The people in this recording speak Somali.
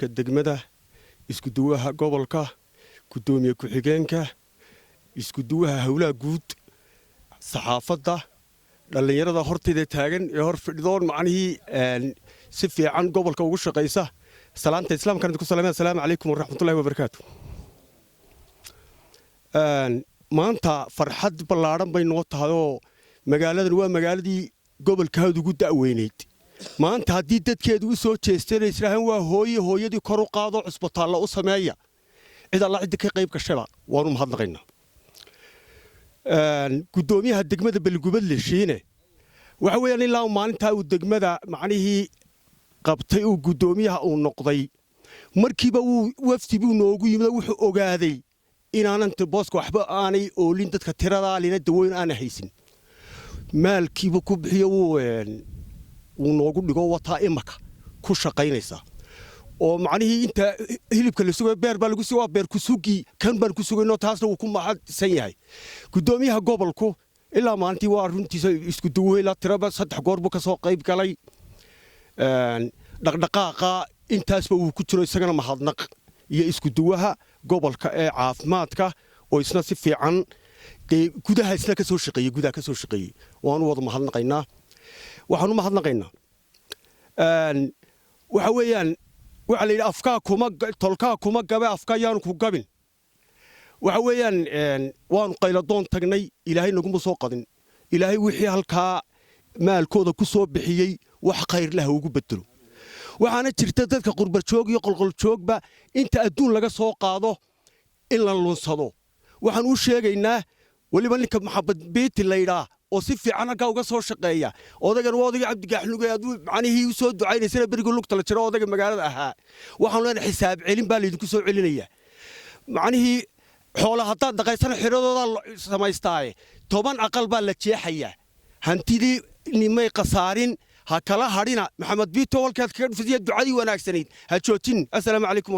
Degmada, iskuduwaha gobolka, guddoomiye ku-xigeenka, iskuduwaha howlaha guud, saxaafadda, dhallinyarada hortayda taagan ee hor fidhidoon, macnihii si fiican gobolka ugu shaqaysa, salaanta islaamkan idinku salamaya. Asalaamu calaykum waraxmatullahi wabarakaatu. Maanta farxad ballaadhan bay noo tahay oo magaaladan waa magaaladii gobolka ugu da'weynayd. Maanta haddii dadkeedu u soo jeesteen israahaan waa hooye, hooyadii kor u qaado, cusbitaallo u sameeya, cid alla cidda ka qayb gashaba waanu mahadnaqaynaa. Guddoomiyaha degmada Beligubadle Shiine, waxa weeyaan ilaa maalintaa uu degmada macnihii qabtay, uu guddoomiyaha uu noqday, markiiba wuu wafdi buu noogu yimid. Wuxuu ogaaday inaanan booska waxba aanay oolin, dadka tiradaa lina dawooyin aanay haysin. Maalkiiba ku bixiyo, wuu noogu dhigo, wataa imaka ku shaqaynaysaa oo macnihii inta hilibka la sugayo beer baa lagu waa beer kusugi kan baan ku sugayno. Taasna wuu ku mahadsan yahay guddoomiyaha gobolku. Ilaa maalintii waa runtiisa isku duwo, ilaa tiraba 3 goor buu ka soo qayb galay dhaqdhaqaaqa. Intaasba wuu ku jiro, isagana mahadnaq, iyo isku duwaha gobolka ee caafimaadka oo isna si fiican dee gudaha isna ka soo shaqeeyey, gudaha ka soo shaqeeyey, waanu wada mahadnaqaynaa. Waxaan u mahadnaqaynaa waxa weeyaan, waxaa la yidhi afkaa kuma tolkaa kuma gabe, afka yaanu ku gabin. Waxa weeyaan waanu qayladoon tagnay, Ilaahay naguma soo qadin. Ilaahay wixii halkaa maalkooda ku soo bixiyey wax khayr leh ugu bedelo. Waxaana jirta dadka qurbajoog iyo qolqoljoogba inta adduun laga soo qaado in la lunsado. Waxaan u sheegaynaa weliba ninka Maxamed Biiti laydhaa oo si fiican halkaa uga soo shaqeeya. Odaygan waa odayga Cabdigaaxnuge aduu macnihii u soo ducaynaysana berigii lugta la jiro, odayga magaalada ahaa. Waxaanu leenahay xisaab celin baa laydinku soo celinayaa. Macnihii xoola haddaad dhaqaysana xiradoodaa samaystaaye, 10 aqal baa la jeexayaa. Hantidii nimay khasaarin ha kala hadhina. Maxamed Biito, halkaad kaga dhufisiya ducadii wanaagsanayd ha joojin. Assalaamu calaykum.